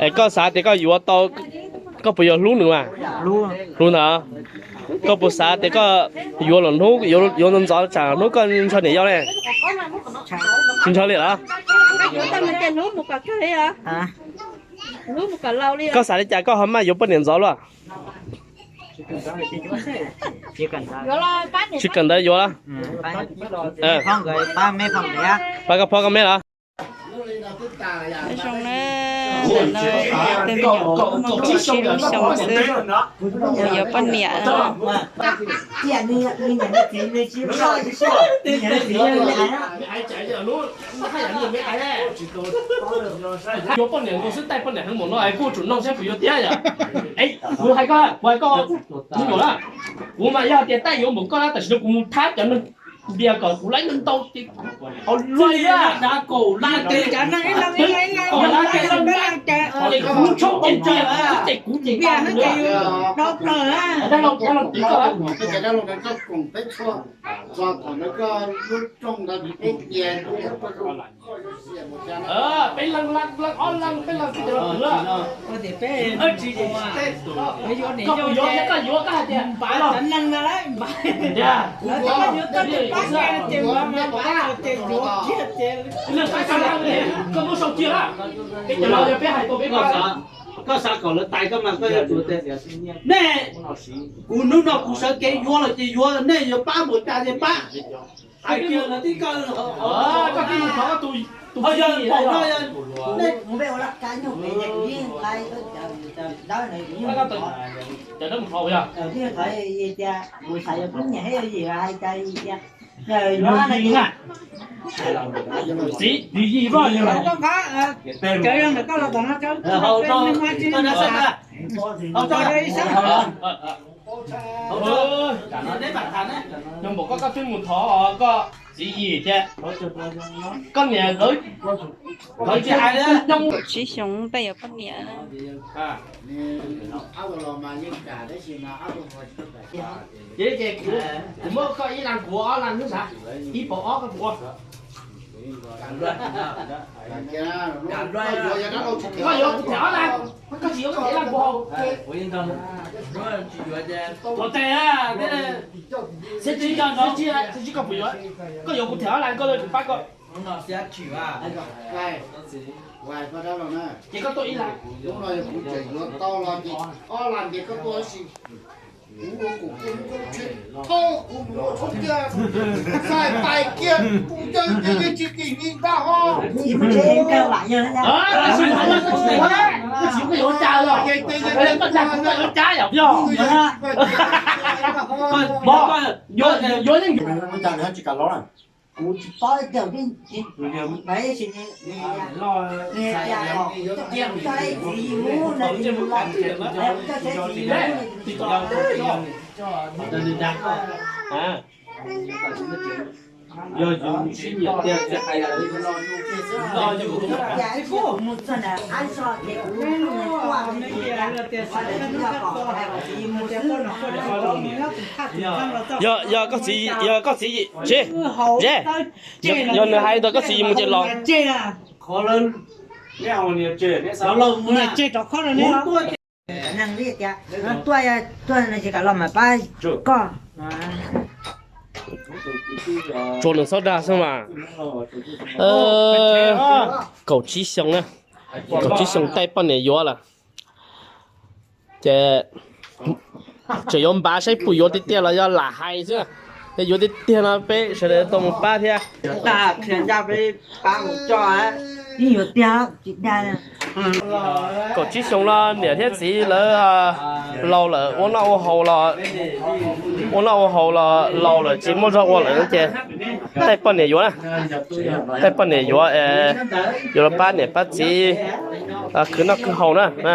Es koj xav tias koj yuav tau, koj puas yuav hlub nws mas? Hlub ntag. Koj puas xav tias koj yuav los hnub, yuav ntxov ntxov tsam hnub koj ntshaw niam yau ne? Tsis ntshaw li los? Koj xav li cas koj ho maj yuav poj niam ntxov luaj? Tsis kawm ntawv yuav los? Pab koj phob koj meb los? Tus me nyuam muaj kaum tsib lub xyoo xwb, yuav poj niam. Yuav poj niam nkaus xwb, taij poj niam heev mus no es kuj tsum noog saib puas yuav tiag yom. Kuv hais koj, kuv hais koj, me nyuam na, kuv mas yog tias taij yuav npaum koj na, tam sim no kuv mus thab cov neeg ntiag kom kuv laib ntau ces, au, luaj li, kaum lab, kaum lab, ces kuv tshoob ces ntiag, ces kuv ces, dab laug, dab laug, peb leeg, leej ob leeg, peb leeg twb cov laus twm. Koj puas yuav, koj yuav, koj hais tias koj muab sau kiag, koj muab sau kiag, peb cov laus yog peb hais tau peb pab. Koj xav kom lawv tais koj mas koj yuav tsum tias, nej, kuv hnub no kuv sawv kev yuav los ces yuav, nej yuav pab npaum cas ces pab. Hais kiag lawv tib kawg. Koj twb mus thov koj tus, tus txiv yog, nej, cov dawb mus thov yog. Txiv, txiv yig, yog npaum koj, koj twb mus thov koj txiv yig thiab, koj niam lawv, lawv tsis hais li. Kaum tsib xyoo peb yuav poj niam. Ces kuv muab koj ib laj nkuav ob laj hnub xav, ib puas ob koj puas ua. Koj yuav kuv them ob laj, koj tsis yuav koj them ib laj nkuav. Ua tes, xib tsis koj puas yuav, koj yuav kuv them ob laj koj lawm kuv pab koj. Ces koj tuaj ib laj. Ob laj ces koj tuaj ib si. Yuav yeej yuav. Kuv tsis paub tias, yog yus sib nyiam tiag, yog, yog koj txiv, yog koj txiv, tsis, yog nws hais ntawd koj txiv mus ces los. Tuaj, tuaj no ces kam los mas pab koj. Tsuas nws xob dag xwb mas. Kaum tsib xyoo na, kaum tsib xyoo taij poj niam yuav lawm. Ces tseem yuav npav saib puas yuav tiag tiag los yog lam hais xwb. Yog yuav tiag tiag no peb sawv daws tau mus pab thiab. Kaum tsib xyoo los niam thiab txiv lawv laus lawm, ua noj ua haus los, ua noj ua haus los laus lawm tsis muaj zog ua lawm ces taij poj niam yuav na. Taij poj niam yuav, yuav los pab niam pab txiv khwv noj khwv haus na.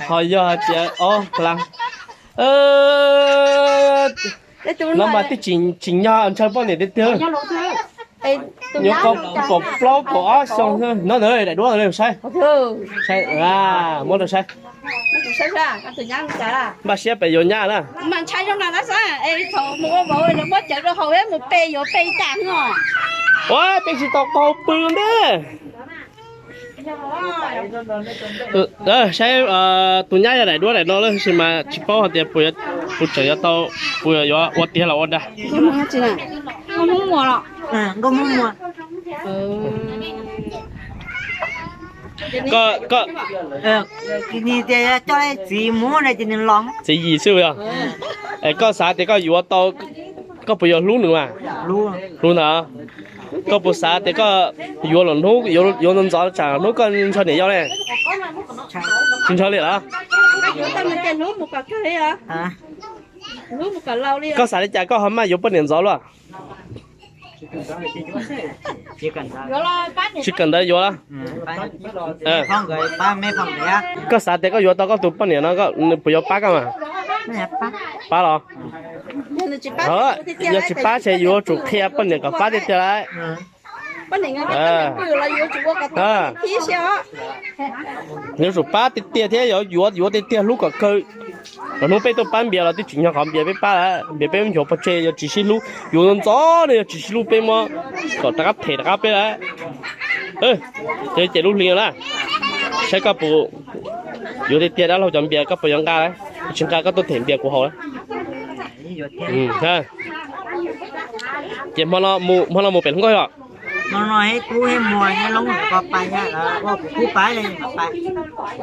Ho yog hais tias, o, no mas twb tsis, tsis nyog ntshaw poj niam tiag tiag. Nyuam qhuav kaum plaub kaum ob xyoo no ntawd daim duab saib, saib, muab rau saib. Npaj siab pem yuav nyab na. Ua peb tsis tau qaug pw ntej. Saib tus nyab yog daim duab daim no lawm sis mas tsis paub hais tias puas tseem yuav tau, puas yuav ua tiag los ua dag. Txiv yim xwb yog. Es koj xav tias koj yuav tau, koj puas yuav hlub nws mas? Hlub ntag. Koj puas xav tias koj yuav los hnub, yuav ntxov ntxov tsam hnub koj ntshaw niam yau ne? Tsis ntshaw li los? Koj xav li cas koj ho maj yuav poj niam ntxov luaj? Tsis kawm ntawv yuav los? Koj xav tias koj yuav tau koj tus poj niam no, nws puas yuav pab koj mas? Pab los? Yog tsis pab ces yuav tsum qhia poj niam kom pab tiag tiag lawm. Yuav tsum pab tiag tiag thiab yuav yuav yuav tiag tiag hlub kom kawg. Lwm hnub peb tuaj pab Npias los twb tsim nyog qhov Npias peb pab lawm, Npias peb muab nchuav pov tseg yog tsis sib hlub, yuav ntxov ne yog tsis sib hlub peb muab kom rov qab them rov qab peb lawm. Ces lub hli na, saib koj puas yuav tiag tiag dab laug cov Npias, koj puas yuav nqa, tsis nqa koj tuaj them Npias kuv haus. Ces hmo no mus pem hluas nkauj yog?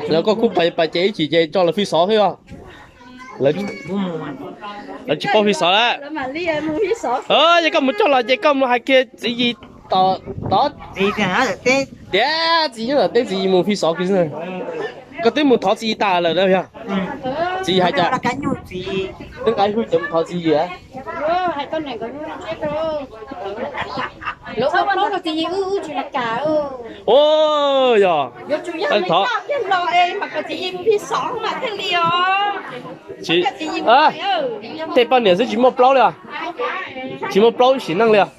Lawv koj kub pais pais ces ib chim ces tso lawv fi xov xwb os. Lawv tsis paub fi xov lawm. Yog koj mus coj los ces koj mus hais kiag txiv yim tom tod. Tias txiv yim tom teb txiv yim mus fi xov kiag xwb. Koj twb mus thov txiv yim tas lawm na yog? Txiv yim hais cas? Twb nqa ib hwj ces mus thov txiv yim. Yog, thov. Tej poj niam xwb tsis muaj plaub li os. Tsis muaj plaub ib sim neej li os.